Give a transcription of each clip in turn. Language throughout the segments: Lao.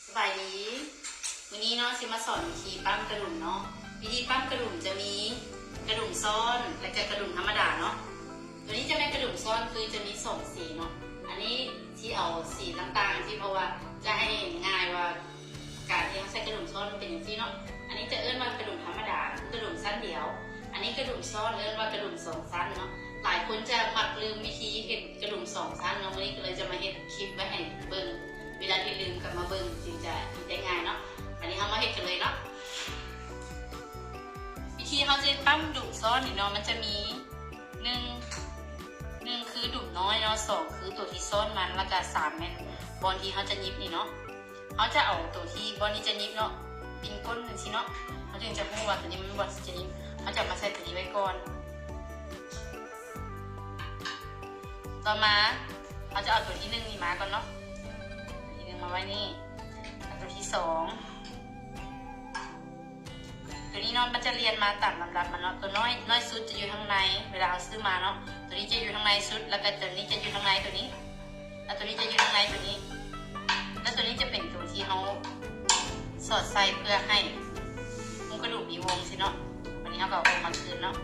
ສະບາຍດີ ມື້ນີ້ເນາະ ຊິມາສອນວິທີປ້ຳກະດຸມເນາະ. ວິທີປ້ຳກະດຸມຈະມີກະດຸມຊ້ອນ ແລະກະກະດຸມທຳມະດາເນາະ. ໂຕນີ້ຈະແມ່ນກະດຸມຊ້ອນ ຄືຈະມີສອງສີເນາະ. ອັນນີ້ຊິເອົາສີຕ່າງໆ ທີ່ເພາະວ່າຈະໃຫ້ງ່າຍວ່າ ການທີ່ເຮົາໃສ່ກະດຸມຊ້ອນມັນເປັນຈັ່ງຊີ້ເນາະ. ອັນນີ້ຈະເອີ້ນວ່າກະດຸມທຳມະດາ ຄືກະດຸມຊັ້ນດຽວ. ອັນນີ້ກະດຸມຊ້ອນ ເອີ້ນວ່າກະດຸມສອງຊັ້ນເນາະ. ຫຼາຍຄົນຈະມັກລືມວິທີເຮັດກະດຸມສອງຊັ້ນເນາະ. ມື້ນີ້ກໍເລີຍຈະມາເຮັດຄລິບໄວ້ໃຫ້ເບິ່ງ ເວລາທີ່ລືມກັບມາເບິ່ງຈຶ່ງຈະເຮັດໄດ້ງ່າຍເນາະ. ບັດນີ້ເຮົາມາເຮັດກັນເລີຍເນາະ. ວິທີເຮົາຈະປ້ຳກະດຸມຊ້ອນນີ້ເນາະ ມັນຈະມີ ໜຶ່ງ ໜຶ່ງຄືດຸມນ້ອຍເນາະ, ສອງຄືໂຕທີ່ຊ້ອນມັນ ແລ້ວກະສາມແມ່ນບ່ອນທີ່ເຮົາຈະຫຍິບນີ້ເນາະ. ເຮົາຈະເອົາໂຕທີ່ບ່ອນທີ່ຈະຫຍິບເນາະ ປິ່ນກົ້ນຈັ່ງຊີ້ເນາະ, ເຮົາຈຶ່ງຈະຮູ້ວ່າໂຕນີ້ມັນບ່ອນທີ່ຈະຫຍິບ. ເຮົາຈະເອົາມາໃສ່ໂຕນີ້ໄວ້ກ່ອນ. ຕໍ່ມາເຮົາຈະເອົາໂຕທີໜຶ່ງນີ້ມາກ່ອນເນາະ, ໂຕທີໜຶ່ງມາໄວ້ນີ້, ແລ້ວໂຕທີສອງ ໂຕນີ້ເນາະ ມັນຈະລຽນມາຕາມລຳດັບມັນເນາະ. ໂຕນ້ອຍ ນ້ອຍສຸດຈະຢູ່ທາງໃນ ເວລາເຮົາຊື້ມາເນາະ, ໂຕນີ້ຈະຢູ່ທາງໃນສຸດ ແລ້ວກະໂຕນີ້ຈະຢູ່ທາງໃນໂຕນີ້, ແລ້ວໂຕນີ້ຈະຢູ່ທາງໃນໂຕນີ້, ແລ້ວໂຕນີ້ຈະເປັນໂຕທີ່ເຮົາສອດໃສ່ເພື່ອໃຫ້ຫຸ້ມກະດູກມີວົງຊີ້ເນາະ. ບັດນີ້ເຮົາກໍເອົາອອກມາຄືນເນາະ.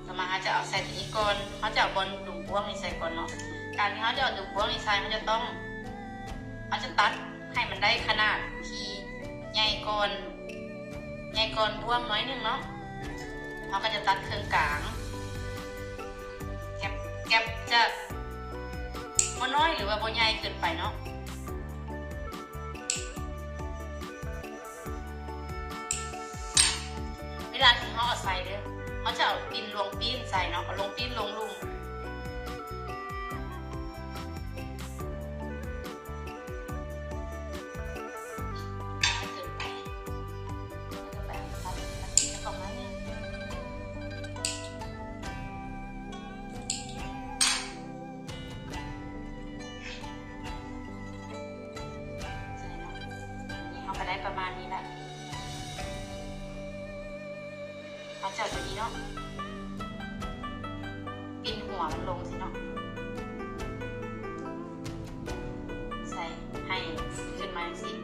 ຕໍ່ມາເຮົາຈະເອົາໃສ່ໂຕນີ້ກ່ອນ, ເຮົາຈະເອົາບ່ອນດຸມບ້ວງນີ້ໃສ່ກ່ອນເນາະ. ການທີ່ເຮົາຈະເອົາດຸມບ້ວງນີ້ໃສ່ ເຮົາຈະຕ້ອງ ເຮົາຈະຕັດໃຫ້ມັນໄດ້ຂະໜາດທີ່ໃຫຍ່ກ່ອນ ໃຫຍ່ກ່ອນບ້ວງໜ້ອຍໜຶ່ງເນາະ. ເຮົາກໍຈະຕັດເຄິ່ງກາງ, ແກັບ ແກັບຈະບໍ່ນ້ອຍ ຫຼືວ່າບໍ່ໃຫຍ່ເກີນໄປເນາະ. ເວລາທີ່ເຮົາເອົາໃສ່ເດີ ເຮົາຈະເອົາປີ້ນລວງປີ້ນໃສ່ເນາະ, ເອົາລວງປີ້ນລົງລຸ່ມ. ເຮົາກໍໄດ້ປະມານນີ້ລະ. ເຮົາຈະເອົາໂຕນີ້ເນາະ ປິ່ນຫົວມັນລົງຊີ້ເນາະ, ໃສ່ໃຫ້ຂຶ້ນມາຈັ່ງຊີ້.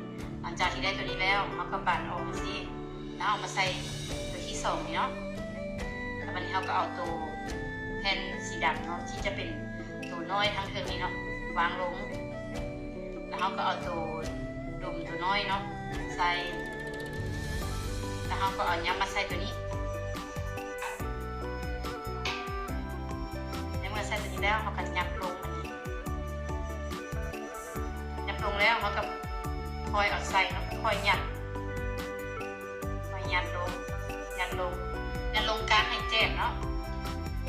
ຫຼັງຈາກທີ່ໄດ້ໂຕນີ້ແລ້ວ ເຮົາກໍບານອອກຈັ່ງຊີ້. ແລ້ວເຮົາມາໃສ່ໂຕທີສອງນີ້ເນາະ. ແລ້ວບັດນີ້ເຮົາກໍເອົາໂຕແຜ່ນສີດຳເນາະ ທີ່ຈະເປັນໂຕນ້ອຍທາງເທິງນີ້ເນາະ ວາງລົງ. ແລ້ວເຮົາກໍເອົາໂຕດຸມໂຕນ້ອຍເນາະໃສ່. ແລ້ວເຮົາກໍເອົາຫຍັບມາໃສ່ໂຕນີ້. ໃນເມື່ອໃສ່ໂຕນີ້ແລ້ວ ເຮົາກໍຫຍັບລົງ. ຫຍັບລົງແລ້ວ ເຮົາກໍຄ່ອຍເອົາໃສ່ເນາະ, ຄ່ອຍຫຍັບ ຄ່ອຍຫຍັບລົງ ຫຍັບລົງ ຫຍັບລົງກາງໃຫ້ແຈບເນາະ.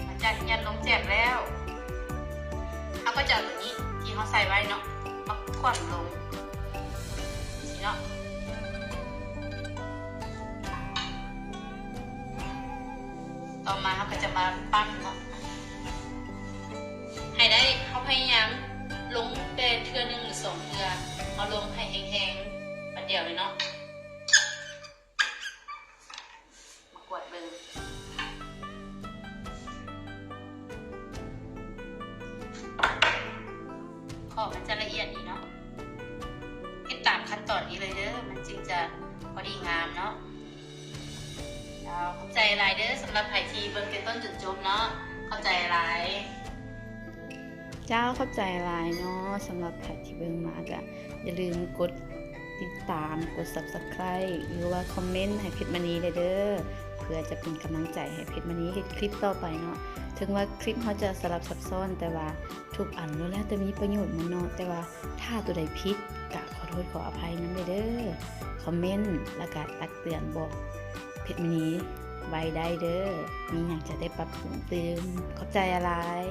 ຫຼັງຈາກທີ່ຫຍັບລົງແຈບແລ້ວ ເຮົາກໍຈະເອົາໂຕນີ້ທີ່ເຮົາໃສ່ໄວ້ເນາະ ມາຂວ້ຳລົງຊີ້ເນາະ. ຕໍ່ມາເຮົາກໍຈະມາປ້ຳເນາະ ໃຫ້ໄດ້ ເຮົາພະຍາຍາມລົງແຕ່ເທື່ອໜຶ່ງຫຼືສອງເທື່ອ, ເຮົາລົງໃຫ້ແຮງໆ ບາດດຽວເລີຍເນາະ. ມາກວດເບິ່ງ ຂອບມັນຈະລະອຽດດີເນາະ. ເຮັດຕາມຂັ້ນຕອນນີ້ເລີຍເດີ ມັນຈຶ່ງຈະພໍດີງາມເນາະ. ເຈົ້າ ຂອບໃຈຫຼາຍເດີ ສຳລັບໃຜທີ່ເບິ່ງແຕ່ຕົ້ນຈົນຈົບເນາະ. ຂອບໃຈຫຼາຍ. ເຈົ້າ ຂອບໃຈຫຼາຍເນາະ ສຳລັບໃຜທີ່ເບິ່ງມາ ກະຢ່າລືມກົດຕິດຕາມ ກົດ Subscribe ຫຼືວ່າຄອມເມັນໃຫ້ເພັດມະນີແດ່ເດີ ເພື່ອຈະເປັນກຳລັງໃຈໃຫ້ເພັດມະນີເຮັດຄລິບຕໍ່ໄປເນາະ. ເຖິງວ່າຄລິບເຮົາຈະສະຫຼັບຊັບຊ້ອນ ແຕ່ວ່າ ທຸກອັນລ້ວນແລ້ວແຕ່ມີປະໂຫຍດໝົດເນາະ, ແຕ່ວ່າຖ້າໂຕໃດຜິດກະຂໍໂທດຂໍອະໄພນຳແດ່ເດີ. ຄອມເມັນ ແລ້ວກະຕັກເຕືອນບອກເພັດມະນີໄວ້ໄດ້ເດີ, ມີຫຍັງຈະໄດ້ປັບປຸງຕື່ມ. ຂອບໃຈຫຼາຍ.